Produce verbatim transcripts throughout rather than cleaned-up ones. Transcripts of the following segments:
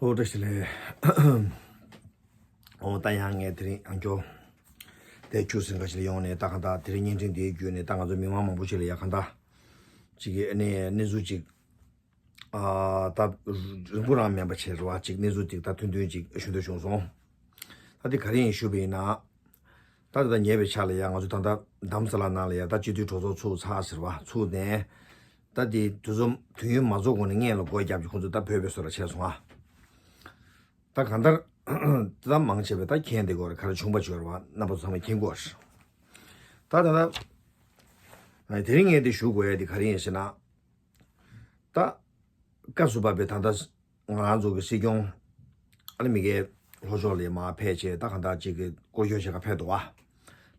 ཨོ་བཀྲ་ཤིས་བདེ་ལེགས། ཨོ་ད་ཡང་ངས་དེ་རིང་ཨང་ཅོག་དེ་ཁྱུག་སེང་ག་ཞིག་ལ་ཡོང་ནས་ད་གང་ལྟར་དེ་རིང་བརྙན་འཕྲིན་འདིའི་བརྒྱུད་ནས་ད་ང་ཚོ་མི་མང་མང་པོ་ཞིག་ལ་ཡ་གང་ལྟར་ཅིག་གི་ཨ་ནི་གནས་ཚུལ་ཅིག་ཨ་ད་རིང་པོ་རང་མིན་པ་བྱས་རེད་བ། ཅིག་གནས་ཚུལ་ཅིག་ད་ཐུང་ཐུང་ཅིག་ཞུ་འདོད་བྱུང་སོང་། ད་དེ་ག་རེ་ཡིན་ཞུས་པ་ཡིན་ན། ད་ལྟ་ཉེ་བའི་ཆར་ལ་ཡ་ང་ཚོ་ད་ལྟ་རྡ་རམ་ས་ལ་ནང་ལ་ཡ་ད་སྤྱི་འཐུས་གྲོས་ཚོགས་ཚུགས་ཚར་ཟེར་བ་ཚུགས་ནས། ད་དེ་དུས་ཚོད་དུས་ཡུན་མ་རྫོགས་གོང་ནས་སྔོན་ལ་སྒོ་བརྒྱབ་ཀྱི་ཁོང་ཚོ་ད་བོད་པའི་བཟོ་འདྲ་བྱས་སོང་ཨ། ད་གང་ལྟར་ད་མང་ཆེ་བས་ད་མཁྱེན་བསྡད་ཀྱི་ཡོད་རེད། ག་རེ་བྱུང་པ་བྱུང་རེད་བ། རྣམ་པ་ཚོ་ཚང་མས་མཁྱེན་གྱི་ཡོད་རེད། ད་ད་ད་དེ་རིང་ངས་དེ་ཞུ་དགོས་ཡ་དེ་ག་རེ་ཡིན་ཟེར་ན། ད་སྐབས་སུ་བབས་པའི་ད་ལྟ་ང་རང་ཚོ་གི་སྲིད་སྐྱོང་ཨ་ནི་མི་སྒེར་ལྷོ་ཕྱོགས་ལ་མར་ཕེབས་བྱས་ད་གང་ལྟར་ཅིག་གི་སྐོར་སྐྱོད་བྱེད་ག་ཕེབས་འདུག་བ།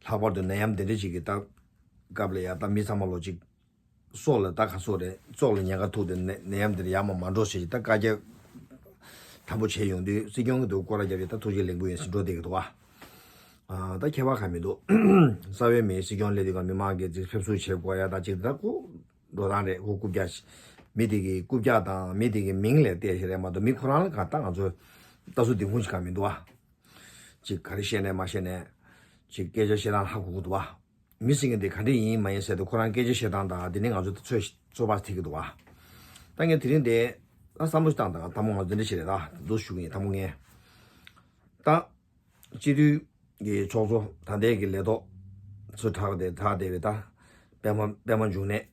ལྷག་པར་དུ་ནད་ཡམས་དེ་འདྲ་ཅིག་གི་ད་སྐབས་ལ་ཡ་ད་མི་ཚང་མ་ལོ་ཅིག་སྲོག་ལ་ད་ག་སྲོག་རེད། སྲོག་ལ་ཉེན་ཁ་ཐུག་སྟེ་ནད་ནད་ཡམས་འདིར་ཡར་མར་མ་འགྲོ་ཞེས་ད་བཀའ་རྒྱ་དམ་པོ་བྱས་ཡོང་དུས་སྲིད་སྐྱོང་གི་འདུག་སྐོར་ར་བརྒྱབ་ཡོད། ད་ཐུགས་རྗེ་ལེགས་འབུལ་ཡིན་ཟེར་འགྲོ་བསྡད་ཀྱི་འདུག་བ། ཨ་ད་ཁྱད་པར་གང་མི་འདུག་རྩ་བའི་མི་སྲིད་སྐྱོང་སླེབས་དུས་ཀ་མི་མང་གིས་ཅིག་ཕེབས་བསུ་བྱེད་དགོས་ཡ་ད་ཅིག་ད་ཁོ་འགྲོ་སྟངས་རེད། ཁོ་རྐུབ་བཀྱག་མི་དེ་གི་རྐུབ་བཀྱག་དང་མི་དེ་གི་མིང་ལ་བལྟས་ཤིག་རེད་མ་གཏོགས་མི་ཁོ་རང་ལ་གང་ལྟར་ང་ཚོ་ལྟ་ཚུལ་འདི་ཁུངས་ཤིག་གང་མི་འདུག་བ། ཅིག་ག་རེ་བཤད་ནས་མ་བཤད་ནས་ཅིག་སྐད་ཆ་བཤད་སྟངས་ཧ་གོ་གི་འདུག་བ། མི་ཟེར་མཁན་དེ་ག་འདྲ་ཡིན་མ་ཡིན་ཟེར་དུས་ཁོ་རང་སྐད་ཆ་བཤད་སྟངས་དང་དེ་ནི་ང་ཚོ་ཚོད་ཚོད་དཔག་ཐིག་གི་འདུག་བ། ད་ངས་དེ་རིང་དེ་ད་བསམ་བློ་བཏང་དང་དང་པོ་ང་ཚོ་འདི་འདྲ་ཞིག་རེད། ད་འདུག་ཞུ་གི་ཡིན། དང་པོ་ངས་ད་སྤྱི་འཐུས་ཀྱི་ཚོགས་གཙོ་ད་ལྟའི་གི་ལས་ཐོག་ཚུར་གྲགས་ཏེ་གྲགས་བསྡད་པའི་ད་པད་མ་པད་མ་འབྱུང་གནས་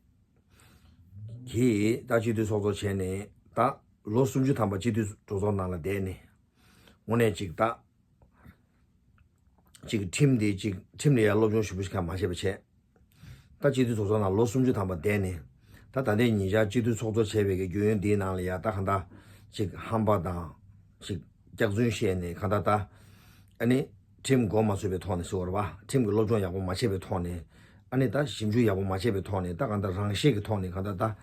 གིས་ད་སྤྱི་འཐུས་ཚོགས་གཙོ་བྱས་ནས་ད་ལོ་སུམ་ཅུ་ཐམ་པ་སྤྱི་འཐུས་གྲོས་ཚོགས་ནང་ལ་བསྡད་ནས་དངོས་གནས་ཅིག་ད། ཅིག་ཁྲིམས་དེ་ཅིག་ཁྲིམས་ལ་ཡང་སློབ་སྦྱོང་ཞེ་པོ་ཞིག་གང་མ་བྱས་པ་བྱས། ད་སྤྱི་འཐུས་ཚོགས་གཙོ་ནང་ལོ་སུམ་ཅུ་ཐམ་པ་བསྡད་ནས། ད་ད་ལྟའི་ཉིན་ཞག་སྤྱི་འཐུས་ཚོགས་གཙོ་བྱས་པའི་གི་རྒྱུན་ཡོན་འདིའི་ནང་ལ་ཡང་ད་གང་ལྟར་ཅིག་ཧམ་པ་དང་ཅིག་སྐྱག་རྫུན་བཤད་ནས་གང་ལྟར་ད་ཨ་ནི་ཁྲིམས་གོ་མ་ཚོད་པའི་ཐོག་ནས་ཟེར་བ་རེད་བ། ཁྲིམས་ཀྱི་སློབ་སྦྱོང་ཡག་པོ་མ་བྱས་པའི་ཐོག་ནས་ཨ་ནི་ད་ཞིབ་འཇུག་ཡག་པོ་མ་བྱས་པའི་ཐོག་ནས་ད་གང་ལྟར་རང་ཤེད་ཀྱི་ཐོག་ནས་གང་ལྟར་ད།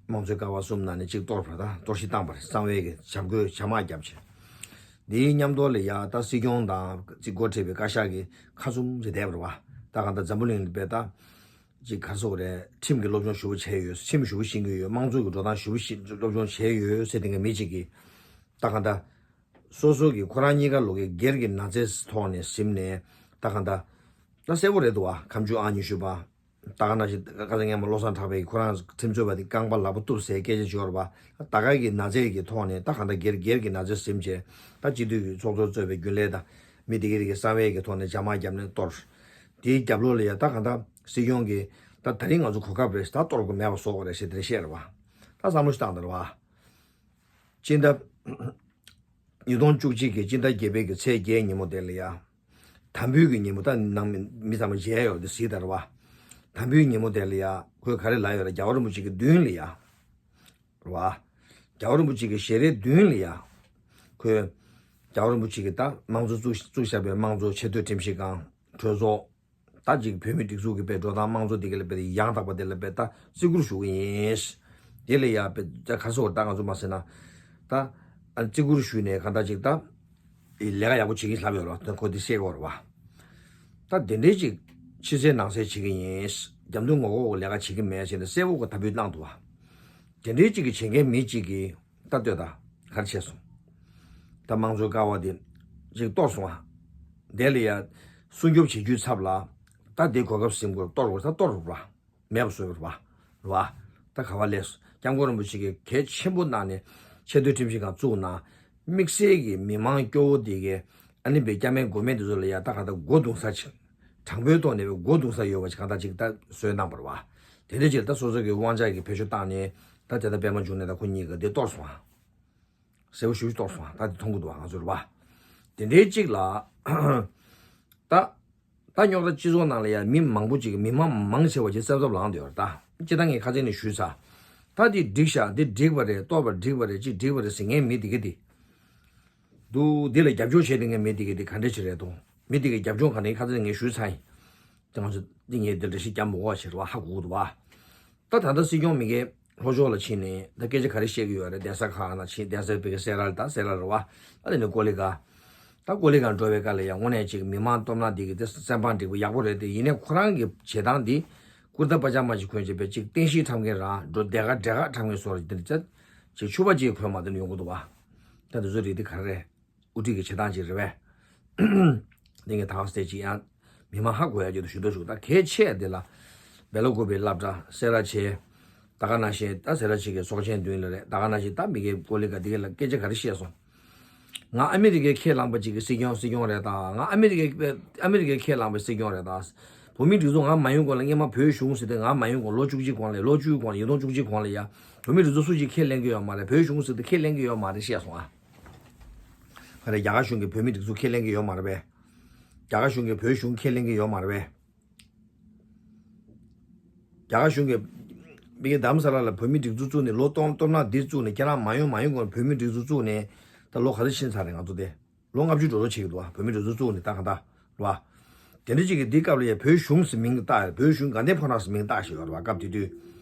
དམངས་གཙོའི་ཀ་བ་གསུམ་ནང་ནས་གཅིག་གཏོར་བ་དང་གཏོར་བཤིག་བཏང་བ་རེད། གསང་བའི་གི་བྱ་རྒོད་བྱ་དམག་བརྒྱབ་བྱས། འདིའི་མཉམ་དུ་ལ་ཡ་ད་སྲིད་སྐྱོང་དང་གཅིག་འགོ་ཁྲིད་པའི་བཀའ་ཤག་གི་ཁ་ཚུམ་ཅིག་བསྡད་པ་རེད་བ། ད་གང་ལྟར་འཛམ་བུ་གླིང་ལ་བས་ད་གཅིག་ག་རེ་ཟེར་དགོས་རེད། ཁྲིམས་ཀྱི་སློབ་སྦྱོང་ཞུ་བ་བྱས་ཡོད། ཁྲིམས་ཞུ་བ་ཤེས་ཀྱི་ཡོད། དམངས་གཙོ་གི་འགྲོ་སྟངས་ཞུ་བ་ཤེས་སློབ་སྦྱོང་བྱས་ཡོད་ཟེར་དེ་འགའ་མི་གཅིག་གིས་ད་གང་ལྟར་སོ་སོ་གི་ཁོ་རང་གཉིས་ཀ་ལོག་གི་སྒེར་གྱི་ན་ཚའི་ཐོག་ནས་ཟིན་ནས་ད་གང་ལྟར་ད་གསལ་པོ་རེད་འདུག་བ། ཁ་མཆུ་ཨང་ཉི་ཤུ་པ། ད་ག་ནང་བཞིན་ཁ་སང་སྔོན་མ་བློ་བཟང་གྲགས་པས་ཁོ་རང་ཁྲིམས་རྩོད་པ་དེ་རྐང་པ་ལག་པ་གཏུབ་ཟེར་སྐད་ཆ་བརྗོད་རེད་པ། ད་ག་གི་ན་ཚའི་གི་ཐོག་ནས་ད་ག་ད་སྒེར་སྒེར་གྱི་ན་ཚ་ཟིན་བྱས་ད་སྤྱི་འཐུས་ཀྱི་ཚོགས་གཙོ་གཙོས་པའི་རྒྱུན་ལས་དང་མི་དེ་གའི་རིགས་ཀྱི་གསང་བའི་གི་ཐོག་ནས་བྱ་དམག་བརྒྱབ་ནས་གཏོར། དེའི་རྒྱབ་ལོགས་ལ་ཡ་ད་ག་ད་སྲིད་སྐྱོང་གིས་ད་ད་རིང་ང་ཚོ་གོ་སྐབས་རེད། ད་གཏོར་དགོས་མེད་པ་བཟོ་དགོས་རེད་ཞེས་དེ་འདྲ་བཤད་རེད་པ། ད་བསམ་བློ་ཞིག་བཏང་དང་རེད་པ། སྤྱི་ཟླ། ཉིས་སྟོང་བཅུ་གཅིག་གི་སྤྱི་ཟླ་བརྒྱད་པའི་གི་ཚེས་བརྒྱད་ཉིན་མོ་དེ་ལ་ཡ། དམ་འབུལ་གྱི་ཉིན་མོ། ད་ནང་མི་མི་ཚང་མ་མཇལ་ཡོད་དེ་གཟིགས་དང་རེད་བ། དམ་འབུལ་ཉིན་མོ་དེ་ལ་ཡ་ཁོས་ག་རེ་ལབ་ཡོད་རེད། རྒྱལ་བ་རིན་པོ་ཆེ་གི་མདུན་ལ་ཡ། རེད་བ། རྒྱལ་བ་རིན་པོ་ཆེ་གི་ཞལ་རས་མདུན་ལ་ཡ། ཁོས། རྒྱལ་བ་རིན་པོ་ཆེ་གི་ད་དམངས་གཙོ་བཙུགས་བཙུགས་བཞག་པའི་དམངས་གཙོ་ཆེས་མཐོའི་ཁྲིམས་ཞིབ་ཁང་། གྲོས་ཚོགས། ད་ཅིག་བོད་མིའི་སྒྲིག་འཛུགས་ཀྱི་དཔེ་འགྲོ་སྟངས་དམངས་གཙོ་དེ་ག་ལ་དཔེ་ཡང་དག་པ་དེ་ལ་དཔེ་ད་བརྩི་བཀུར་ཞུ་གི་ཡིན། དེ་ལ་ཡ་དཔེ་ད་ག་སོ་ད་ང་ཚོ་མ་ཟེར་ན། ད་ཨ་བརྩི་བཀུར་ཞུས་ནས་གང་ལྟར་ཅིག་ད་ལས་ཀ་ཡག་པོ་བྱེད་ཀྱི་ལབ་ཡོད་རེད་བ། ད་ཁོ་དེ་བཤད་ཀྱི་ཡོད་རེད་བ། ད་དེ་འདྲའི་ཅིག་ཕྱི་གསལ་ནང་གསལ་བྱེད་ཀྱི་ཡིན། རྒྱབ་མདུན་ངོ་ལྐོག་ལས་ཀ་བྱེད་ཀྱི་མེད་ཟེར་ནས་གསལ་པོ་གོ་ད་འབུལ་གནང་འདུག་བ། དེ་འདྲའི་ཅིག་གི་བྱེད་མཁན་མི་གཅིག་གིས། ད་ལྟོས་དང་། ག་རེ་བྱས་སོང་། ད་དམངས་གཙོའི་ཀ་བ་དེ་ཅིག་གཏོར་སོང་ཨ། དེ་ལ་ཡ་སྲུང་སྐྱོབ་བྱེད་རྒྱུའི་ཚབ་ལ། ད་དེ་གོ་སྐབས་ཟིན་དགོས། གཏོར་དགོས། ད་གཏོར་རུག་ར། མེད་པ་བཟོས་རུག་ར། རུ་བ། ད་ག་བ་ལས་སྐྱབས་མགོན་རིན་པོ་ཆེ་གིས་གལ་ཆེན་པོ་གནང་ནས་ཆེས་མཐོའི་ཁྲིམས་ཞིབ་ཁང་བཙུགས་གནང་། དམིགས་བསལ་གྱི་མི་མང་སྐྱོ་བོ་དེ་གའི་ཨ་ནི་བའི་སྐྱ་མེད་མགོ་མེད་དེ་ཚོ་ལ་ཡ་ད་ག་ད་མགོ་རྡུང་ས་ཅིག་དྲང་པོའི་ཐོག་ནས་བའི་མགོ་རྡུང་ས་ཡོད་པ་ཅིག་གང་ད་ཅིག་ད་བཟོས་གནང་བ་རུ་བ། དེ་འདྲ་ཅིག་ད་སོ་སོ་གི་དབང་ཆ་གི་བེད་སྤྱོད་བཏང་ནས་ད་དེ་ད་པད་མ་འབྱུང་གནས་དང་ཁོ་གཉིས་ཀ་དེ་གཏོར་སོང་ཨ། གསལ་པོ་ཞེ་པོ་ཅིག་གཏོར་སོང་ཨ། ད་དེ་མཐོང་གི་འདུག་ཨ། ང་ཚོ་རེད་པ། དེ་འདྲའི་གཅིག་ལ། ད། ད་རྙོག་དྲ་སྤྱི་ཚོགས་ནང་ལ་ཡང་མི་མང་པོ་ཅིག་མི་མང་མང་ཆེ་བ་ཅིག་སེམས་འཚབ་ལངས་འདུག་ད། སྤྱིར་བཏང་ངས་ཁ་སང་ནས་ཞུས་ཚར། ད་དེ་འགྲིག་ཤག་འདི་འགྲིག་པ་རེད། གཏོར་བ་འགྲིག་པ་རེད། ཅིག་འགྲིག་པ་རེད་ཟེར་མཁན་མི་དེ་ག་དེ། འདུག་འདི་ལ་རྒྱབ་སྐྱོར་བྱས་བསྡད་མཁན་མི་དེ་ག་དེ་ག་འདྲ་ཅིག་རེད་འདུག་མི་དེ་གའི་རྒྱབ་ལྗོངས་ག་ནས་ཁ་སང་ངས་ཞུས་ཚར་ཡིན། དེ་ང་ཚོ་འདི་ངས་འདི་འདྲ་ཞིག་བརྒྱབ་མི་དགོས་པ་བྱེད་རོགས་ཧ་གོ་གི་འདུག་བ། ད་ད་ལྟ་སྲིད་སྐྱོང་མི་སྒེར་ལྷོ་ཕྱོགས་ལ་ཕྱིན་ནས་ད་སྐད་ཆ་ག་རེ་བཤད་ཀྱི་ཡོད་རེད། གདན་ས་ཁག་ནང་ཕྱིན། གདན་ས་བི་ག་སེ་ར་ལ་ད་སེ་ར་རེད་བ། ད་དེ་ནས་ཀོ་ལི་ག་ད་ཀོ་ལི་ག་འགྲོ་བའི་སྐབས་ལ་ཡང་དངོས་གནས་ཅིག་མི་མང་སྟོབས་ན་འདི་གི་དེ་སེམས་པ་འགྲིག་པོ་ཡག་པོ་རེད། དེ་ཡིན་ནའི་ཁོ་རང་གི་བྱེད་སྟངས་འདི་ཀུར་ཏ་པ་ཇ་མ་ཅིག་གོན་བྱས་པའི་ཅིག་རྟེན་གཞི་འཁྲབ་མཁན་རང་འགྲོ་དེ་ག་དེ་ག་འཁྲབ་མཁན་བཟོ་རེད། དེ་འདྲ་ཅིག་ཕྱུ་པ་ཅིག་གོན་མ་དེ་ནས་ཡོང་གི་འདུག་བ། ད་དེ་ཚོ་རིགས་དེ་ག་རེ་རེད། དབུ་ཁྲིད་ཀྱི་བྱེད་སྟངས་ཅིག་རེད་པས། འདི་ངས་ཐང་སྟེ་ཅིག་ཡང་མི་མང་ཧ་གོ་ཡ་ཅིག་ཏུ་ཞུ་འདོད་ཞུ། ད་གལ་ཆེ་འདི་ལ་སྦེ་ལ་དགོས་པའི་སློབ་གྲྭ་སེ་ར་ཆེ། ད་ག་ནང་བཞིན་ད་སེ་ར་ཆེ་གི་ཚོགས་ཆེན་མདུན་ལ་རེད། ད་ག་ནང་བཞིན་ད་མི་གའི་ཀོ་ལི་ག་འདི་ག་ལ་སྐད་ཆ་ག་རེ་བཤད་སོང་། ང་ཨ་མི་རི་ཀའི་ཁས་བླངས་པ་ཅིག་གི་སྲིད་སྐྱོང་སྲིད་སྐྱོང་རེད་ད། ང་ཨ་མི་རི་ཀའི་ཨ་མི་རི་ཀའི་ཁས་བླངས་པའི་སྲིད་སྐྱོང་རེད་ད། བོད་མི་སྒྲིག་འཛུགས་ང་མ་ཡོང་གོང་ལ་སྔས་མ་བོད་གཞུང་ཟེར་ཏེ་ང་མ་ཡོང་གོང་ལོ་བཅུ་གཅིག་གོང་ལ་ལོ་བཅུའི་གོང་ལ་ཉིས་སྟོང་བཅུ་གཅིག་གོང་ལ་ཡ། བོད་མི་སྒྲིག་འཛུགས་སུ་ཅིག་ཁས་ལེན་གི་ཡོད་མ་རེད། བོད་གཞུང་ཟེར་ཏེ་ཁས་ལེན་གི་ཡོད་མ་རེད་བཤད་སོང་ཨ། ག་རེ་རྒྱ་གར་གཞུང་གིས་བོད་མི་སྒྲིག་འཛུགས་ཁས་ལེན་གི་ཡོད་མ་རེད་པས། རྒྱ་གར་གཞུང་གིས་བོད་གཞུང་ཁས་ལེན་གི་ཡོད་མ་རེད་པས། རྒྱ་གར་གཞུང་གིས་མི་གི་རྡ་རམ་ས་ལ་ལ་བོད་མི་སྒྲིག་འཛུགས་བཙུགས་ནས་ལོ་སྟོང་སྟོང་ན་འདི་བཙུགས་ནས་ཁྱེད་རང་མ་ཡོང་མ་ཡོང་གོང་བོད་མི་སྒྲིག་འཛུགས་བཙུགས་ནས་ད་ལོ་ག་ཚོད་ཕྱིན་ཚར་རེད་ང་ཚོ་དེ། ལོ་ལྔ་བཅུ་འགྲོ་རོགས་བྱེད་ཀྱི་འདུག་བ། བོད་མི་སྒྲིག་འཛུགས་བཙུགས་ནས་ད་གང་ལྟར་རེད་བ། དེ་འདྲ་ཅིག་གིས་འདི་སྐབས་ལ་ཡ་བོད་གཞུང་ཟེར་མིང་བཏགས་བོད་གཞུང་དགའ་ལྡན་ཕོ་བྲང་ཟེར་མིང་བཏགས་ཞིག་ཡོད་རེད་བ། སྐབས་དེ་དུས་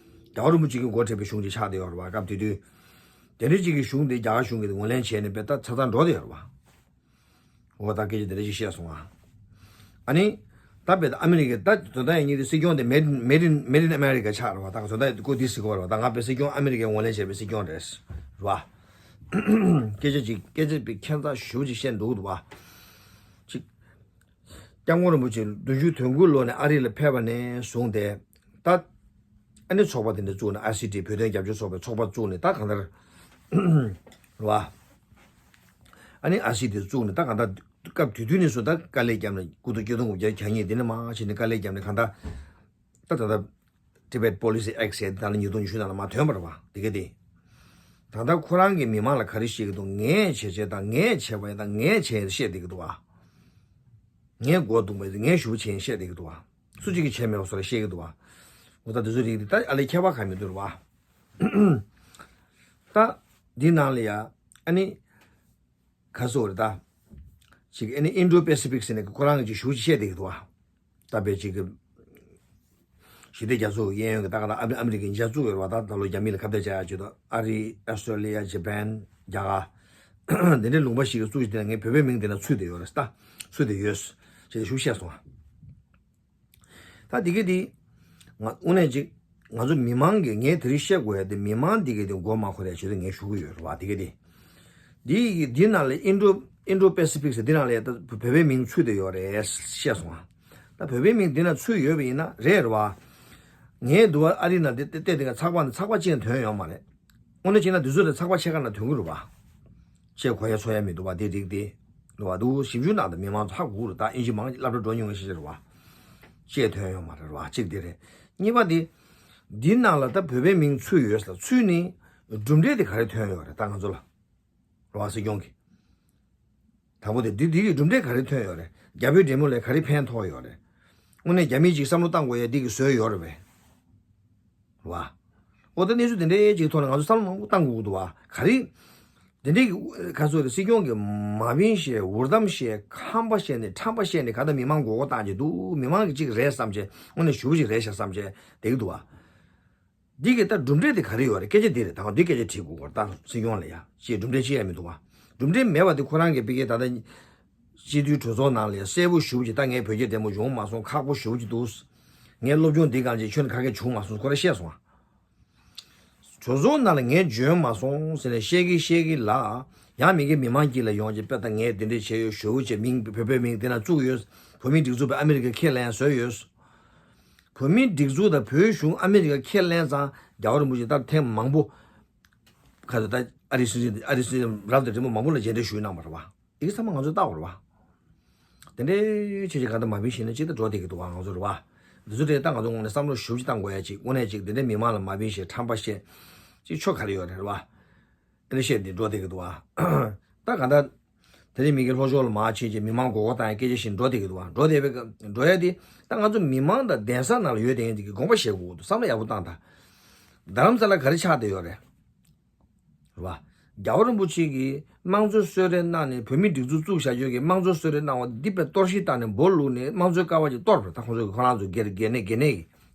རྒྱལ་བ་རིན་པོ་ཆེ་གིས་འགོ་ཁྲིད་པའི་གཞུང་ཅིག་ཆགས་བསྡད་ཡོད་རེད་བ། སྐབས་དེ་དུས་དེ་འདྲ་ཅིག་གི་གཞུང་དེ་རྒྱ་གར་གཞུང་གིས་ངོས་ལེན་བྱས་ནས་དཔེ་ད་ཆ་ཚང་འགྲོ་བསྡད་ཡོད་རེད་བ། འོ་ད་སྐད་ཆ་དེ་འདྲ་ཅིག་བཤད་སོང་ང་། ཨ་ནི། ད་དཔེ་ད་ཨ་མི་རི་ཀའི་ད་དོན་དག་ཡིན་ཉིད་དེ་སྲིད་སྐྱོང་དེ་made in- made in- made in America ཆགས་རེད་བ། ད་ག་དོན་དག་ཀོ་དེ་སྲིད་སྐྱོང་རེད་བ། ད་ང་དཔེ་སྲིད་སྐྱོང་ཨ་མི་རི་ཀའི་ངོས་ལེན་བྱས་པའི་སྲིད་སྐྱོང་རེད། རེད་བ། སྐད་ཆ་ཅིག་སྐད་ཆ་པའི་ཁྱད་མཚར་ཞེ་པོ་ཅིག་བཤད་འདུག་འདུག་བ། ཅིག་སྐྱབས་མགོན་རིན་པོ་ཆེ་བདུན་ཅུ་དོན་དགུ་ལོ་ནས་ཨ་རི་ལ་ཕེབས་པ་ནས་བཟུང་སྟེ། ད་ཨ་ནི་ཚོགས་པ་དེ་འདྲ་བཙུགས་ནས་ཨའི་སི་ཊི་བོད་དོན་རྒྱབ་སྐྱོར་ཚོགས་པའི་ཚོགས་པ་བཙུགས་ནས་ད་གང་ལྟར་རེད་བ། ཨ་ནི་ཨའི་སི་ཊི་བཙུགས་ནས་ད་གང་ལྟར་སྐབས་དེ་དུས་ནས་བཟུང་ད་དཀའ་ལས་བརྒྱབ་ནས་དགུ་ཐུག་སྐྱོ་གདུང་དགུ་བརྒྱ་གྱ་གཉིས་དེ་ནས་མར་ཕྱིན་ནས་དཀའ་ལས་བརྒྱབ་ནས་གང་ལྟར་ད་ད་ལྟ་Tibet Policy Act ཟེར་ད་ལ་ཉིས་སྟོང་ཉི་ཤུ་ནང་ལ་མར་ཐོན་པ་རེད་བ། དེ་ག་དེ། ད་ལྟ་ཁོ་རང་གིས་མི་མང་ལ་ག་རེ་བཤད་ཀྱི་འདུག་ངས་བྱས་བྱས་དང་ངས་བྱས་པ་ཡིན་དང་ངས་བྱས་ཡིན་བཤད་བསྡད་ཀྱི་འདུག་བ། ངས་མགོ་བརྡུངས་པ་ཡིན་ངས་ཞུ་བྱས་ཡིན་བཤད་བསྡད་ཀྱི་འདུག་བ། སུ་གཅིག་གིས་བྱས་མེད་པ་བཟོ་འདྲ་བཤད་ཀྱི་འདུག་བ། འོ་ད་དེ་ཚོ་རིགས་དེ་ད་ཨ་ལས་ཁྱད་པར་གང་མི་འདུག་རེད་བ། ད་འདི་ནང་ལ་ཡ་ཨ་ནི། ག་སོ་རེད་ད། ཅིག་ཨ་ནི་Indo Pacific ཟེར་ནས་ཁོ་རང་གི་ཅིག་ཞུ་ཅིག་བཤད་བསྡད་ཀྱི་འདུག་བ། ད་དཔེ་ཅིག་གི་ཞི་བདེ་རྒྱ་མཚོ་གི་གཡས་གཡོན་གྱི་ད་ག་ད་ཨ་མི་ཨ་མི་རི་ཀའི་ཉིན་ཞག་བཙུགས་ཡོད་རེད་བ། ད་ད་ལོ་རྒྱ་མི་ལ་ཁ་གཏད་བྱ་ཡག་ཅིག་ད་ཨ་རི་ཨ་སི་ཊོ་ལི་ཡ་ཇ་པན་རྒྱ་གར་འདི་འདྲའི་ལུང་པ་ཞིག་གི་བཙུགས་ཤིག་དེ་ལ་ངས་བོད་པའི་མིང་དེ་ན་ཚུད་བསྡད་ཡོད་རེད་ད། ཚུད་བསྡད་ཡོད་ཅེས་ཞུ་བཤད་སོང་བ། ད་འདི་ག་འདི། ང་དངོས་གནས་ཅིག་ང་ཚོ་མི་མང་གིས་ངས་དེ་རིང་བཤད་དགོས་ཡ་དེ་མི་མང་འདི་ག་འདི་མགོ་མ་འཁོར་ཡ་ཆེད་དུ་ངས་ཞུ་གི་ཡོད་རེད་བ། འདི་ག་འདི། འདི་ཡི་འདི་ནང་ལ་Indo- Indo Pacific ཟེར་འདི་ནང་ལ་ཡ་ད་བོད་པའི་མིང་ཚུད་བསྡད་ཡོད་རེད་བཤད་སོང་ང་། ད་བོད་པའི་མིང་འདི་ན་ཚུད་ཡོད་པ་ཡིན་ན་རེད་རེད་བ། ངས་འདུག་བ་ཨ་རི་ནང་འདི་བལྟས་དེ་ག་ཚགས་པར་ནི་ཚགས་པར་ཅིག་ཡང་ཐོན་ཡོད་མ་རེད། དངོས་གནས་བྱས་ན་འདི་ཚོ་ལ་ཚགས་པར་ཕྱེད་ཀ་ན་ཐོན་གི་རེད་བ། ཅེས་གོ་ཡ་ཚོར་ཡ་མི་འདུག་བ་དེ་རིགས་དེ། འདུག་བ་འདུག་ཞིབ་འཇུག་གནང་དང་མི་མང་ཚོ་ཧ་གོ་རེད་ད་ཨིན་ཇི་མང་སློབ་གྲྭ་འགྲོ་མྱོང་བའི་ཤེས་བྱ་རེད་བ། ཅེས་ཐོན་ཡོད་མ་རེད་བ་གཅིག་དེ་རེད། གཉིས་པ་དེ། འདི་ནང་ལ་ད་བོད་པའི་མིང་ཚུད་ཡོད་ས་ཚུད་ནི། གྲུབ་འབྲས་དེ་ག་རེ་ཐོན་ཡོད་རེད་ད་ང་ཚོ་ལ། རེད་བ་སྲིད་སྐྱོང་གི། དང་པོ་དེ་འདི་འདི་གི་གྲུབ་འབྲས་ག་རེ་ཐོན་ཡོད་རེད། རྒྱ་བོད་འབྲེལ་མོལ་ལས་ག་རེ་ཕན་ཐོགས་ཡོད་རེད། དངོས་གནས་རྒྱ་མིས་ཅིག་བསམ་བློ་བཏང་དགོས་ཡ་འདི་གི་བཟོས་ཡོད་རེད་པས། རེད་བ། འོ་ད་གནས་ཚུལ་དེ་འདྲའི་ཅིག་ཐོག་ནས་ང་ཚོ་བསམ་བློ་མང་པོ་བཏང་དགོས་ཀྱི་འདུག་བ་ག་རེ། དེ་འདྲའི་གི་ག་ཚོད་རེད་སྲིད་སྐྱོང་གི་མ་བིན་བཤད་འུར་གཏམ་བཤད་ཁམས་པ་བཤད་ནས་ཁྲམ་པ་བཤད་ནས་ག་ད་མི་མང་མགོ་སྐོར་བཏང་གི་འདུག་མི་མང་གི་ཅིག་རེད་བསམ་བྱས་དངོས་གནས་ཞུ་བ་ཅིག་རེད་ཤག་བསམ་བྱས་བསྡད་ཀྱི་འདུག་བ། འདི་གི་ད་གྲུབ་འབྲས་དེ་ག་རེ་ཡོད་རེད་སྐད་ཆ་འདི་རེད་ད་འདི་སྐད་ཆ་དྲིས་དགོས་གོ་ད་སྲིད་སྐྱོང་ལ་ཡ་ཅེས་གྲུབ་འབྲས་ཅི་ཡང་མི་འདུག་བ། གྲུབ་འབྲས་མེད་པ་དེ་ཁོ་རང་གི་ཕ་གི་ད་ལྟ་སྤྱི་འཐུས་གྲོས་ཚོགས་ནང་ལ་ཡ་གསལ་པོ་ཞུ་ཅིག་ད་ངས་བོད་སྐད་བདེ་མོ་ཡོང་མ་སོང་ཁག་པོ་ཞུ་ཅིག་འདུག་ངས་སློབ་སྦྱོང་འདི་གང་ཅིག་ཁྱོན་ཁ་སྐད་བྱུང་མ་སོང་ཁོ་རང་བཤད་སོང་ང་། གྲོས་ཚོགས་ནང་ལ་ངས་འཇོན་མ་སོང་ཟེར་ནས་བཤད་གི་བཤད་གི་ལ། ཡང་མི་གི་མི་མང་དཀྱིལ་ལ་ཡོང་ཅིག་དཔེ་ད་ངས་འདི་འདྲས་བྱས་ཡོད་ཞུ་ཅིག་མིང་བོད་པའི་མིང་འདི་ན་བཙུགས་ཡོད། བོད་མིའི་སྒྲིག་འཛུགས་པས་ཨ་མི་རི་ཀ་ཁས་ལེན་བཟོས་ཡོད། བོད་མིའི་སྒྲིག་འཛུགས་དང་བོད་གཞུང་ཨ་མི་རི་ཀ་ཁས་ལེན་ཙང་རྒྱལ་བ་རིན་པོ་ཆེ་ད་ཐེངས་མང་པོ། ཁ་ཚོ་ད་ཨ་རི་སྲིད་འཛིན་ཨ་རི་སྲིད་འཛིན་རབ་དང་རིམ་པ་མང་པོ་ལ་མཇལ་འཕྲད་ཞུས་གནང་བ་རེད་བ། དེ་གི་ཚང་མ་ང་ཚོས་བལྟ་བ་རེད་བ། དེ་འདྲའི་ཆེ་ཆེ་ག་ད་མ་བིན་ཞིག་ན་ཅིག་ད་འགྲོ་བསྡད་ཀྱི་འདུག་བ་ང་ཚོ་རེད་བ། འདི་ཚོ་དེ་ད་ང་ཚོ་ངོས་ནས་བསམ་བློ་ཞུ་ཅིག་བཏང་དགོས་ཡ་ཅིག་དངོས་གནས་ཅིག་དེ་འདྲའི་མི་མང་ལ་མ་བིན་ཞིག་ཁྲམ་པ་ཞིག་ཅིག་ཆོ་ག་རེ་ཡོད་རེད་བ། དེ་འདྲ་བཤད་དེ་འགྲོ་བསྡད་ཀྱི་འདུག་བ། ད་ག་ད། དེ་རིང་མི་གི་ལྷོ་ཕྱོགས་ལ་མར་ཕྱིན་ཅིག་མི་མང་མགོ་སྐོར་བཏང་ཡ་སྐད་ཆ་བཤད་འགྲོ་བསྡད་ཀྱི་འདུག་བ། འགྲོ་བསྡད་པའི་འགྲོ་ཡ་དེ་ད་ང་ཚོ་མི་མང་དང་གདན་ས་ནང་ལ་ཡོད་དེ་ཡིན་ཅིག་གི་དགོངས་པ་བཞེས་དགོས་ཀྱི་འདུག་བསམ་བློ་ཡག་པོ་བཏང་དང་། རྡ་རམ་ས་ལ་ག་རེ་ཆགས་བསྡད་ཡོད་རེད། རེད་བ། རྒྱལ་བ་རིན་པོ་ཆེ་གིས་དམངས་གཙོའི་གསོལ་རས་གནང་ནས་བོད་མིའི་སྒྲིག་འཛུགས་བཙུགས་བཞག་རྒྱུ་གི་དམངས་གཙོའི་གསོལ་རས་གནང་བ་འདི་དཔེ་གཏོར་བཤིག་བཏང་ནས་འབོ་བླུགས་ནས་དམངས་གཙོའི་ཀ་བ་ཅིག་གཏོར་བ་རེད་ད་ཁོང་ཚོ་གི་ཁོ་རང་ཚོ་སྒེར་སྒེར་ནས་སྒེར་ནས་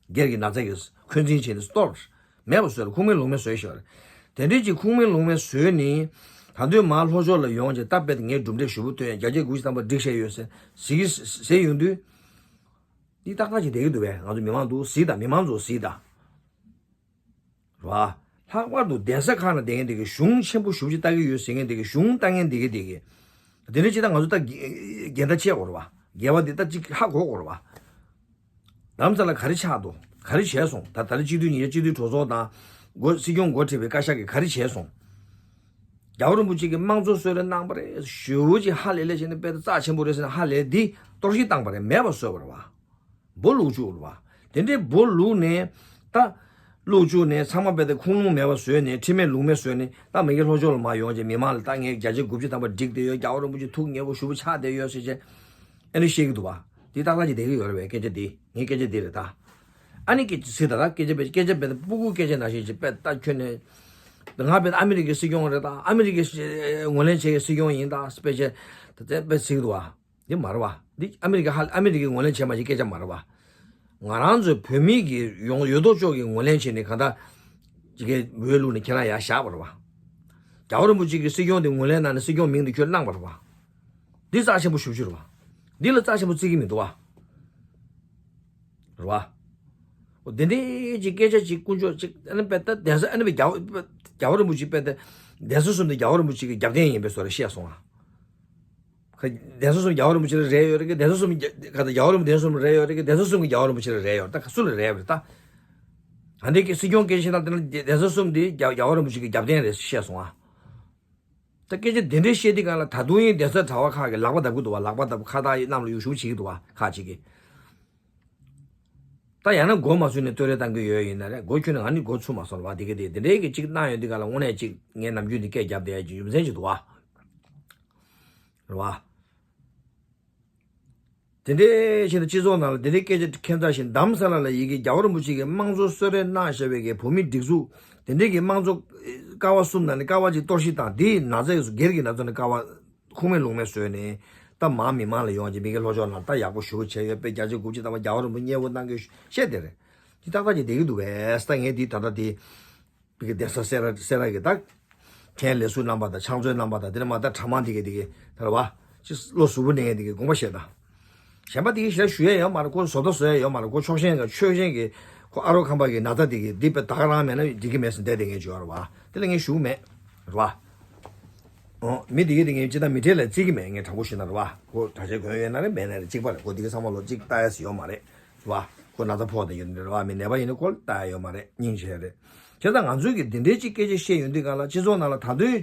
སྒེར་གྱི་ན་ཚ་གི་འཁོན་འཛིན་བྱས་ནས་གཏོར་བ་རེད། མེད་པ་བཟོས་རེད་ཁུངས་མེད་ལུང་མེད་བཟོས་ཤག་རེད། དེ་འདྲས་ཀྱི་ཁུངས་མེད་ལུང་མེད་བཟོས་ནས་ད་དུང་མར་ལྷོ་ཕྱོགས་ལ་ཡོང་བྱས་ད་དཔེ་ངས་གྲུབ་འབྲས་ཞེ་པོ་ཐོན་ཡ་བརྒྱ་ཆ་དགུ་བཅུ་ཐམ་པ་འགྲིག་བཞག་ཡོད་ཟེར་ཟིག་གི་ཟེར་ཡོང་དུས། འདི་ཏག་ཏག་ཅིག་བསྡད་ཀྱི་འདུག་བས་ང་ཚོ་མི་མང་འདུག་ཟིག་དང་མི་མང་ཚོ་ཟིག་དང་། རེད་བ། ལྷག་པར་དུ་གདན་ས་ཁག་ན་བསྡད་མཁན་དེ་གི་གཞུང་ཆེན་པོ་ཞེ་པོ་ཅིག་ལྟ་གི་ཡོད་ཟེར་མཁན་དེ་གི་གཞུང་ལྟ་མཁན་དེ་གི་དེ་གི་དེ་འདྲ་ཅིག་ད་ང་ཚོ་ད་འགལ་ཟླ་བྱེད་དགོས་རེད་བ། འགལ་བ་འདི་ད་ཅིག་ཧ་གོ་དགོས་རེད་བ། རྡ་རམ་ས་ལ་ག་རེ་ཆགས་འདུག་ག་རེ་བྱས་སོང་། ད་ད་རེས་སྤྱི་འཐུས་ཉིས་བརྒྱ་སྤྱི་འཐུས་གྲོས་ཚོགས་དང་སྒོ་སྲིད་སྐྱོང་འགོ་ཁྲིད་པའི་བཀའ་ཤག་གིས་ག་རེ་བྱས་སོང་། རྒྱལ་བ་རིན་པོ་ཆེ་གིས་དམངས་གཙོ་གསོལ་རས་གནང་བ་རེད། ཞེ་པོ་ཅིག་ཧ་ལས་ལས་བྱས་ནས་དཔེ་ད་རྩ་ཆེན་པོ་རེད་ཟེར་ནས་ཧ་ལས་འདི་གཏོར་བཤིག་བཏང་བ་རེད། མེད་པ་བཟོས་པ་རེད་བ། སྦོ་ལུག་བཅུག་རེད་བ། དེ་འདྲའི་སྦོ་ལུག་ནས་ད་ལུག་བཅུག་ནས་ཚང་མ་དཔེ་ད་ཁུངས་ལུང་མེད་པ་བཟོས་ནས་ཁྲིམས་མེད་ལུགས་མེད་བཟོས་ནས་ད་མི་དགེ་ལྷོ་ཕྱོགས་ལ་མར་ཡོང་བྱས་མི་མང་ལ་ད་ངས་བརྒྱ་ཆ་དགུ་བཅུ་ཐམ་པ་འགྲིག་བསྡད་ཡོད། རྒྱལ་བ་རིན་པོ་ཆེ་ཐུགས་མཉེས་པོ་ཞེ་པོ་ཆགས་བསྡད་ཡོད་ཟེར་བྱས་ཨ་ནི་བཤད་ཀྱི་འདུག་བ། འདི་ཏག་ཏག་ཅིག་བསྡད་ཀྱི་ཡོད་རེད་བས་སྐད་ཆ་འདི། ངའི་སྐད་ཆ་འདི་རེད་ད། ཨ་ནི་སྐད་ཆ་ཟིག་ད་ད་སྐད་ཆ་དཔེ་སྐད་ཆ་དཔེ་ད་སྤུ་གུ་སྐད་ཆ་ནང་བཞིན་ཅིག་དཔེ་ད་ཁྱོད་ནས། ང་དཔེ་ད་ཨ་མི་རི་ཀའི་སྲིད་སྐྱོང་རེད་ད། ཨ་མི་རི་ཀའི་ངོས་ལེན་བྱེད་ཀྱི་སྲིད་སྐྱོང་ཡིན་ད་དཔེ་ཆ་ད་དཔེ་ཟིག་འདུག་བ། འདི་མ་རེད་བ། འདི་ཨ་མི་རི་ཀ་ཧ་ཨ་མི་རི་ཀའི་ངོས་ལེན་བྱས་མ་བྱས་སྐད་ཆ་མ་རེད་བ། ང་རང་ཚོའི་བོད་མི་གི་ཡོང་ཡོད་དོ་ཅོག་གི་ངོས་ལེན་བྱས་ནས་གང་ལྟར་ཅིག་གི་འོས་བླུགས་ནས་ཁྱེད་རང་ཡར་བཞག་པ་རེད་བ། རྒྱལ་བ་རིན་པོ་ཆེ་གི་སྲིད་སྐྱོང་དེ་ངོས་ལེན་གནང་ནས་སྲིད་སྐྱོང་མིང་དེ་ཁྱོད་བླངས་པ་རེད་བ། འདི་རྩ་ཆེན་པོ་ཞེ་པོ་ཅིག་རེད་བ། འདི་ལ་རྩ་ཆེན་པོ་བརྩི་གི་མི་འདུག་བ། རེད་བ། འོ་དེ་འདྲའི་ཅིག་སྐད་ཆ་ཅིག་དཀོན་མཆོག་ཅིག་ཨ་ནི་དཔེ་ད་གདན་ས་ཨ་ནི་དཔེ་རྒྱལ་བ་རྒྱལ་བ་རིན་པོ་ཆེ་དཔེ་ད་གདན་ས་གསུམ་དེ་རྒྱལ་བ་རིན་པོ་ཆེ་གི་རྒྱབ་རྟེན་ཡིན་པའི་བཟོ་འདྲ་བཤད་སོང་ང་། གདན་ས་གསུམ་རྒྱལ་བ་རིན་པོ་ཆེ་ལ་རེ་ཡོད་རེད་གི། གདན་ས་གསུམ་ག་ད་རྒྱལ་བ་རིན་པོ་ཆེ་ལ་རེ་ཡོད་རེད་གི། གདན་ས་གསུམ་གི་རྒྱལ་བ་རིན་པོ་ཆེ་ལ་རེ་ཡོད་རེད། ད་སུ་ལ་རེ་ཡོད་རེད་ད། ཨ་འདྲའི་གི་སྲིད་སྐྱོང་སྐད་ཆ་ནང་དེ་ན་གདན་ས་གསུམ་དེ་རྒྱལ་རྒྱལ་བ་རིན་པོ་ཆེ་གི་རྒྱབ་རྟེན་རེད་བཤད་སོང་ཨ། ད་སྐད་ཆ་དེ་འདྲའི་བཤད་དུས་གང་ལ་ད་དུང་ཡིན་གདན་ས་གྲྭ་པ་ཁག་གི་ལག་པ་བརྡབ་གི་འདུག་བ། ལག་པ་བརྡབ་ཁ་བཏགས་གནམ་ལ་གཡུག་ཞུ་བྱེད་ཀྱི་འདུག་བ་ཁག་ཅིག་གིས། ད་ཡང་ན་མགོ་མ་ཚོས་ནས་བསྟོད་ར་བཏང་གི་ཡོད་ཡིན་ན་རེད། མགོ་ཁྱོད་ནས་ང་ནི་མགོ་ཚོས་མ་སོང་བ། དེ་ག་དེ་དེ་འདྲའི་གི་གཅིག་གནང་ཡོད་དུས་ག་ལ་དངོས་གནས་གཅིག་ངས་ནམ་རྒྱུན་དེ་སྐད་རྒྱབ་བསྡད་ཡ་གི་རྒྱུ་མཚན་ཅིག་འདུག་བ། རེད་བ། དེ་འདྲའི་ཕྱིན་ན་སྤྱི་ཚོགས་ནང་ལ་དེ་འདྲའི་སྐད་ཆ་ཁྱད་མཚར་ཞིག་རྡ་རམ་ས་ལ་ལ་ཡི་གེ་རྒྱལ་བ་རིན་པོ་ཆེ་གིས་དམངས་གཙོ་གསོལ་རས་གནང་བཞག་པའི་གི་བོད་མི་སྒྲིག་འཛུགས་དེ་འདྲའི་གི་དམངས་གཙོ་ཀ་བ་གསུམ་ནང་ནས་ཀ་བ་གཅིག་གཏོར་བཤིག་བཏང་དེའི་ན་ཚ་སྒེར་གྱི་ན་ཚ་ནས་ཀ་བ། ཁུངས་མེད་ལུང་མེད་བཟོས་ནས་ད་མར་མི་མང་ལ་ཡོང་ཅིག་མི་དགེ་ལྷོ་ཕྱོགས་ནང་ད་ཡག་པོ་ཞེ་པོ་བྱས་ཡོད་པས་བརྒྱ་ཆ་དགུ་བཅུ་ཐམ་པ་རྒྱལ་བ་རིན་པོ་མཉེས་པོ་གནང་གི་བཤད་དེ་རེད། འདི་ཏག་ཏག་ཅིག་བསྡད་ཀྱི་འདུག་པས། ད་ངས་འདི་ད་ལྟ་འདི་བི་གི་གདན་ས་སེ་ར་སེ་ར་གི་ད་མཁན་ལས་ཟུར་རྣམ་པ་དང་ཕྱག་མཛོད་རྣམ་པ་དང་དེ་ནས་མ་ད་གྲྭ་མང་འདི་གི་འདི་གི་ད་རེད་བ། ཅི་བློ་གཟུ་བོ་ནས་འདི་གི་དགོངས་པ་བཞེས་དང་། གཞན་པ་དེ་གི་ཞེ་དྲག་ཞུ་ཡས་ཡོད་མ་རེད། ཁོ་བཟོ་ལྟ་བཟོ་ཡས་ཡོད་མ་རེད། ཁོ་ཕྱོགས་ཞེན་གི་ཆོས་ཞེན་གི་ཁོ་ཨ་རོགས་ཁམས་པ་གི་ན་ཚ་དེ་གི་འདི་དཔེ་ད་ག་རང་མེད་ན་འགྲིག་གི་མེད་ཟེར་བསྡད་དེ་ངས་བརྗོད་རེད་བ། དེ་ལ་ངས་ཞུ་གི་མེད་རེད་བ། ཨོ། མི་དེ་གི་དེ་ངས་ཅི་ད་མི་གྲལ་ལ་བརྩི་གི་མེད། ངས་དྲང་པོ་ཞུས་ན་རེད་བ། ཁོ་གྲྭ་ཆས་གོན་ཡོད་ན་རེད་མེད་ན་རེད་གཅིག་པ་རེད། ཁོ་དེ་གི་ཚང་མ་ལོ་གཅིག་ལྟ་ཡས་ཡོད་མ་རེད་རེད་བ། ཁོ་ན་ཚ་ཕོག་དེ་ཡོད་ནི་རེད་བ། མི་ནད་པ་ཡིན་ན་ཁོ་ལ་ལྟ་ཡས་ཡོད་མ་རེད། སྙིང་རྗེ་རེད། བྱས་ཙང་ང་ཚོས་གི་དེ་འདྲའི་ཅིག་སྐད་ཆ་བཤད་ཡོང་དུས་གང་ལ་སྤྱི་ཚོགས་ནང་ལ་ད་དུང་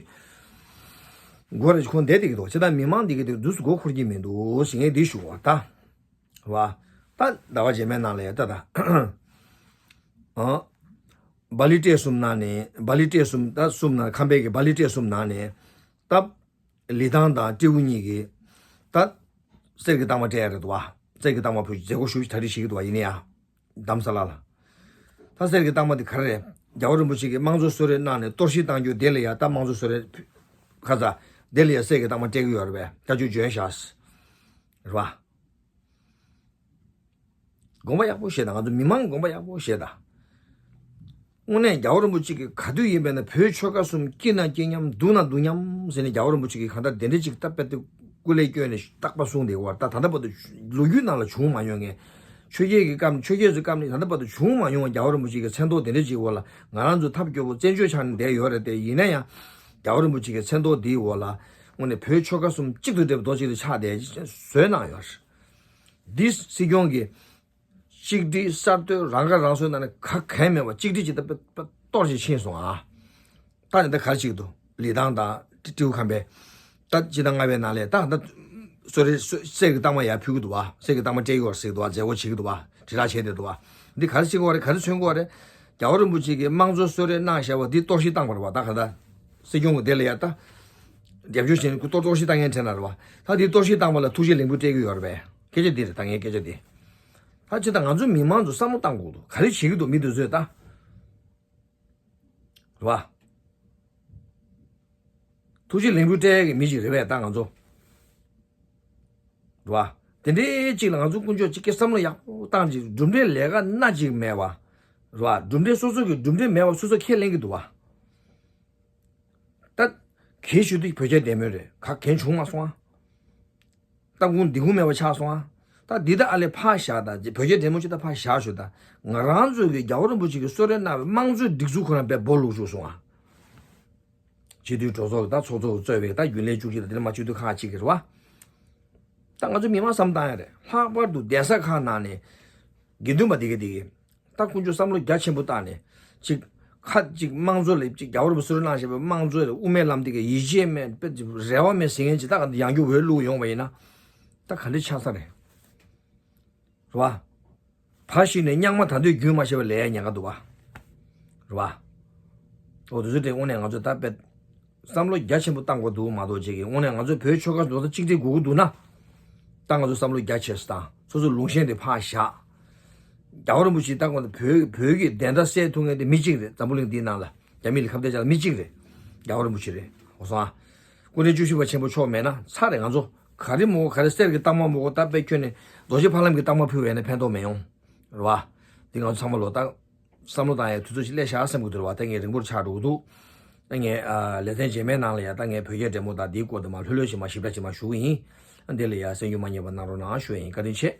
མགོ་རེ་ཁོང་བསྡད་དེ་གི་འདུག་བྱས་ཙང་མི་མང་འདི་གི་དེ་དུས་སུ་མགོ་འཁོར་གྱི་མི་འདུག་ཟེར་ངས་འདི་ཞུ་བ་ད། རེད་བ། ད་ཟླ་བ་རྗེས་མའི་ནང་ལ་ཡ་ད་ད། ཨ། བ་ལི་སྤྲད་གསུམ་ནང་ནས་བ་ལི་སྤྲད་གསུམ་ད་གསུམ་ནང་ཁམས་པའི་གི་བ་ལི་སྤྲད་གསུམ་ནང་ནས་ད། ལི་ཐང་དང་སྤྲེའུ་གཉིས་ཀྱིས་ད་གསེར་གྱི་རྟགས་མ་སྤྲད་ཡ་རེད་འདུག་བ། གསེར་གྱི་རྟགས་མ་ཕུལ་མཛད་སྒོ་ཞུ་གྲ་སྒྲིག་བྱེད་ཀྱི་འདུག་བ་ཡིན་ན་ཡང་། རྡ་རམ་ས་ལ་ལ། ད་གསེར་གྱི་རྟགས་མ་དེ་ག་རེ་རེད། རྒྱལ་བ་རིན་པོ་ཆེ་གིས་དམངས་གཙོ་གསོལ་རས་གནང་ནས་གཏོར་བཤིག་བཏང་རྒྱུ་དེ་ལ་ཡ་ད་དམངས་གཙོ་གསོལ་རས་ཁ་ཚ་དེ་ལ་ཡ་གསེར་གྱི་རྟགས་མ་སྤྲད་ཀྱི་ཡོད་རེད་པས། ད་ཅུ་འཇོན་ཤག་རེད་བ། དགོངས་པ་ཡག་པོ་བཞེས་དང་། ང་ཚོ་མི་མང་དགོངས་པ་ཡག་པོ་བཞེས་དང་། དངོས་གནས་རྒྱལ་བ་རིན་པོ་ཆེ་གིས་ག་དུས་ཡིན་པས་ན་བོད་ཆོལ་ཁ་གསུམ་སྐྱིད་ན་སྐྱིད་མཉམ་སྡུག་ན་སྡུག་མཉམ་ཟེར་ནས་རྒྱལ་བ་རིན་པོ་ཆེ་གིས་གང་ལྟར་དེ་འདྲ་ཅིག་ད་དཔེ་དེ་སྐུ་ལས་བསྐྱོན་ནས་རྟག་པར་གསུངས་བསྡད་ཡོད་རེད། ད་ད་ལྟ་བར་དུ་ལོ་རྒྱུས་ནང་ལ་བྱུང་མ་མྱོང་མཁན། ཆོས་རྒྱལ་གྱི་སྐབས་ནས་ཆོས་རྒྱལ་ཚོའི་སྐབས་ནས་ད་ལྟ་བར་དུ་བྱུང་མ་མྱོང་བ། རྒྱལ་བ་རིན་པོ་ཆེ་གི་མཚན་ཐོག་དེ་འདྲ་ཅིག་འོག་ལ་ང་རང་ཚོ་ཐབས་སྐྱོ་པོ་བཙན་བྱོལ་ཆགས་ནས་བསྡད་ཡོད་རེད་དེ། ཡིན་ན་ཡང་རྒྱལ་བ་རིན་པོ་ཆེ་གི་མཚན་ཐོག་འདིའི་འོག་ལ་དངོས་གནས་བོད་ཆོལ་ཁ་གསུམ་གཅིག་ཏུ་འདྲེས་པའི་རྡོ་གཅིག་ཏུ་ཆགས་བསྡད་བཟོས་གནང་ཡོད་རེད། འདི་སྲིད་སྐྱོང་གིས་གཅིག་སྒྲིལ་གསར་གཏོད་རང་ཁ་རང་གསོའི་ནང་ནས་ག་གེ་མེད་པ་གཅིག་སྒྲིལ་གྱི་ད་དཔེ་དཔེ་གཏོར་ཞིག་ཕྱིན་སོང་ཨ། ད་ནི་ད་ག་རེ་བྱེད་ཀྱི་འདུག་ལི་ཐང་དང་སྤྲེའུ་ཁམས་པས། ད་སྤྱི་ཟླ་ལྔ་པའི་ནང་ལས་ད་ད་གསོལ་རས་གསོལ་གསེར་གྱི་རྟགས་མ་ཡར་ཕུལ་གྱི་འདུག་བ། གསེར་གྱི་རྟགས་མ་སྤྲད་ཀྱི་ཡོད་རེད་ཟེར་གྱི་འདུག་བ། མཛད་སྒོ་བྱེད་ཀྱི་འདུག་བ། དྲིལ་བསྒྲགས་བྱས་བསྡད་འདུག་བ། འདི་ག་རེ་བྱེད་ཀྱི་ཡོད་རེད། ག་རེ་མཚོན་གྱི་ཡོད་རེད། རྒྱལ་བ་རིན་པོ་ཆེ་གིས་དམངས་གཙོ་གསོལ་རས་གནང་བཞག་པ་འདི་གཏོར་བཤིག་བཏང་བ་རེད་བ། ད་ག་ད་སྲིད་སྐྱོང་གི་དེ་ལ་ཡ་ད་རྒྱབ་སྐྱོར་བྱས་ནས་ཁོ་གཏོར་གཏོར་བཤིག་བཏང་མཁན་དྲན་ན་རེད་བ། ད་འདི་གཏོར་བཤིག་བཏང་བ་ལ་ཐུགས་རྗེ་ལེགས་འབུལ་སྤྲད་ཀྱི་ཡོད་རེད་པས། སྐད་ཆ་འདི་རེད། ད་ངའི་སྐད་ཆ་འདི། ད་ཅི་ད་ང་ཚོ་མི་མང་ཚོ་བསམ་བློ་བཏང་དགོས་འདུག་ག་རེ་བྱེད་ཀྱི་འདུག་མི་འདི་ཚོས་ད། རེད་བ། ཐུགས་རྗེ་ལེགས་འབུལ་སྤྲད་ཡག་གི་མི་ཞིག་རེད་པས་ད་ང་ཚོ། རེད་བ། དེ་འདྲའི་ཅིག་ལ་ང་ཚོ་དཀོན་མཆོག་ཅིག་གི་བསམ་བློ་ཡག་པོ་བཏང་ཅིག་གྲུབ་འབྲས་ལས་ཀ་སྣ་གཅིག་མེད་པ། རེད་བ། གྲུབ་འབྲས་སོ་སོ་གི་གྲུབ་འབྲས་མེད་པ་སོ་སོ་ཁས་ལེན་གྱི་འདུག་བ། ད་གལ་ཞུ་དུས་བོད་རྒྱ་འབྲེལ་མོལ་རེད། ག་གལ་བྱུང་མ་སོང་ཨ། སྟབས་ཁུང་འདི་ཁུང་མེད་པ་ཆགས་སོང་ཨ། ད་འདི་ད་ཨ་ལས་ཕར་བཞག་ད། བོད་རྒྱ་འབྲེལ་མོལ་ཅིག་ད་ཕར་བཞག་ཞུ་ད། ང་རང་ཚོ་གི་རྒྱལ་བ་རིན་པོ་ཆེ་གི་གསོལ་རས་གནང་བའི་དམངས་གཙོའི་སྒྲིག་འཛུགས་ཁོ་རང་དཔེ་སྦོ་ལུག་བཅུག་སོང་ཨ། སྤྱི་འཐུས་གྲོས་ཚོགས་ཀྱི་ད་ཚོགས་གཙོ་གཙོས་པའི་ད་རྒྱུན་ལས་བཅུ་གཅིག་དང་དེ་ལས་མ་སྤྱི་འཐུས་ཁག་གཅིག་གི་རེད་བ། ད་ང་ཚོ་མི་མང་བསམ་བཏང་ཡ་རེད། ལྷག་པར་དུ་གདན་ས་ཁག་ནང་ནས་དགེ་འདུན་པ་དེ་ག་དེ་གི་ད་ཀུན་སྤྱོད་བསམ་བློ་རྒྱ་ཆེན་པོ་བཏང་ནས་ཅིག་ཁ་ཅིག་དམངས་གཙོ་ལ་ཅིག་རྒྱལ་བ་རིན་པོ་གསོལ་རས་གནང་བཞིན་པའི་དམངས་གཙོ་ལ་དབུ་མའི་ལམ་དེ་ག་ཡིད་ཆེས་མེད་པའི་རེ་བ་མེད་ཟེར་མཁན་ཅིག་ད་ག་ཡང་རྒྱུ་འོས་བླུག་ཡོང་བ་ཡིན་ན་ད་ག་འདྲ་ཆགས་ས་རེད། རེད་བ། ཕར་ཞིག་ནས་རྙིང་མ་ད་དུང་རྒྱུན་མ་ཆད་པ་ལས་ཉེན་ཁ་འདུག་བ། རེད་བ། འོ་དེ་ཚོ་དེ་དངོས་གནས་ང་ཚོ་ད་དཔེ་བསམ་བློ་རྒྱ་ཆེན་པོ་བཏང་དགོས་འདུག་མ་གཏོགས་ཅིག་གི་དངོས་གནས་ང་ཚོ་བོད་ཆོལ་ཁ་མདོ་དང་གཅིག་སྒྲིལ་དགོས་ཀྱི་འདུག་ན། ད་ང་ཚོ་བསམ་བློ་རྒྱ་ཆེ་སུ་བཏང་། སོ་སོ་ལུང་བཤད་དེ་ཕར་བཞག་རྒྱལ་བ་རིན་པོ་ཆེ་ད་ང་ཚོ་བོད་བོད་ཀྱི་བདེན་མཐའ་གསལ་ཐུབ་མཁན་དེ་མི་གཅིག་རེད། འཛམ་བུ་གླིང་འདིའི་ནང་ལ་རྒྱ་མི་ལ་ཁ་གཏད་བཅག་ལ་མི་གཅིག་རེད། རྒྱལ་བ་རིན་པོ་ཆེ་རེད། འོ་སོང་ཨ། སྐུ་ཕྲེང་བཅུ་བཞི་པ་ཆེན་པོ་མཆོག་མེད་ན་ཚར་རེད། ང་ཚོ་ག་རེ་མོ་ག་རེ་གསེར་གྱི་རྟགས་མ་མོ་གོ་ད་དཔེ་ཁྱོན་ནས་རྡོ་རྗེ་ཕ་ལམ་གྱི་རྟགས་མ་ཕུལ་བས་ན་ཕན་ཐོགས་མི་ཡོང་། རེད་བ། འདི་ང་ཚོ་ཚང་མ་ལོ་ད་བསམ་བློ་བཏང་ཡའི་དུས་ཚོད་ཅིག་སླེབས་ཤག་བསམ་གྱི་འདུག་རེད་བ། ད་ངས་རིང་པོར་ཆགས་འགྲོ་གི་འདུག་ད་ངས་ཨ་ལེ་ཚན་རྗེས་མའི་ནང་ལ་ཡ་ད་ངས་བོད་རྒྱ་འབྲེལ་མོལ་དང་འདིའི་སྐོར་དུ་མ་ལྷོད་ལྷོད་ཅིག་མ་ཞིབ་ཕྲ་ཅིག་མ་ཞུ་གི་ཡིན། ཨ་འདི་ལ་ཡ་གསན་རྒྱུ་མ་བསྙེལ་བ་གནང་རོགས་གནང་ཞུ་ཡ་ཡིན། བཀའ་དྲིན་ཆེ།